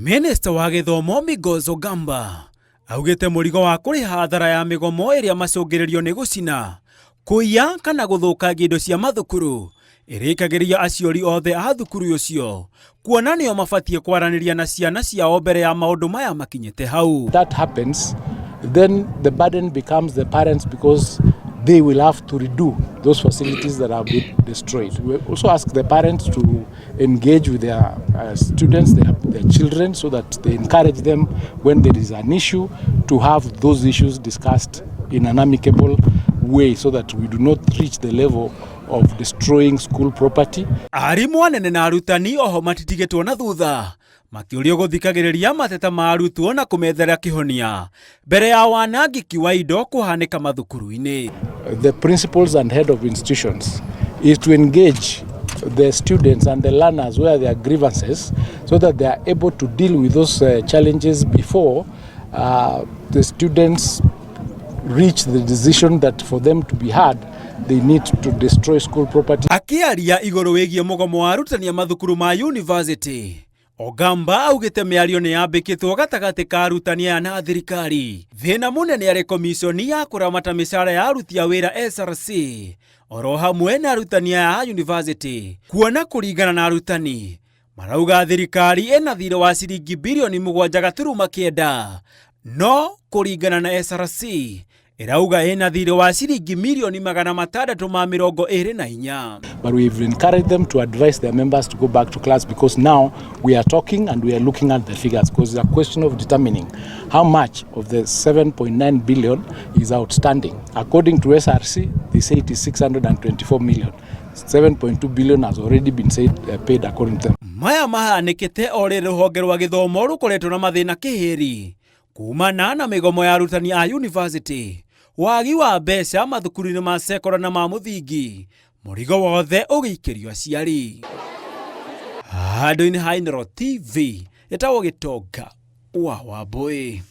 Minista wa gĩthomo Migoz Ogamba augĩte mũrigo wa kũrĩha hathara ya mĩgomo ĩrĩa macũngĩrĩrio nĩ gũcina, kũiya kana gũthũkangia indo cia mathukuru ĩrĩkagĩria aciari othe a thukuru ũcio kuona nĩo mabatiĩ kwaranĩria na ciana ciao mbere ya maũndũ maya makinyĩte hau. That happens, then the burden becomes the parents because they will have to redo those facilities that have been destroyed. We also ask the parents to engage with their students, their children, so that they encourage them when there is an issue to have those issues discussed in an amicable way so that we do not reach the level of destroying school property. Arimũ anene na arutani oho matitigĩtwo na thutha makĩũrio gũthikagĩrĩria mateta ma arutwo na kũmethera kĩhonia mbere ya wanangĩki wa indo kũhanĩka mathukuru-inĩ. The principals and head of institutions is to engage the students and the learners where there are grievances so that they are able to deal with those challenges before the students reach the decision that for them to be heard they need to destroy school property. Akĩaria igũrũ wĩgiĩ mũgomo wa arutani a mathukuru ma university, Ogamba augĩte mĩario nĩ yambĩkĩtwo gatagatĩ ka arutani aya na thirikari. Thĩna mũnene arĩ komiconi ya kũramata mĩcara ya aruti a wĩra SRC oro hamwe na arutani aya a university kuona kũringana na arutani marauga thirikari ĩna thirĩ wa ciringi birioni 7.9 no kũringana na SRC ĩrauga ĩna thirĩ wa ciringi mirioni 624. But we've encouraged them to advise their members to go back to class because now we are talking and we are looking at the figures because it's a question of determining how much of the 7.9 billion is outstanding. According to SRC, they say it is 624 million. 7.2 billion has already been said paid according to them. Maya mahanĩkĩte o rĩrĩ rũhonge rwa gĩthomo rũkoretwo na mathĩna kĩhĩri kumana na mĩgomo ya arutani a university, wagi wa mbeca mathukuru-inĩ ma sekondary na ma mũthingi, mũrigo wothe ũgĩikĩrio aciari. Handũ-inĩ ha Inooro TV, ĩtagwo Gĩtonga wa Wambũi.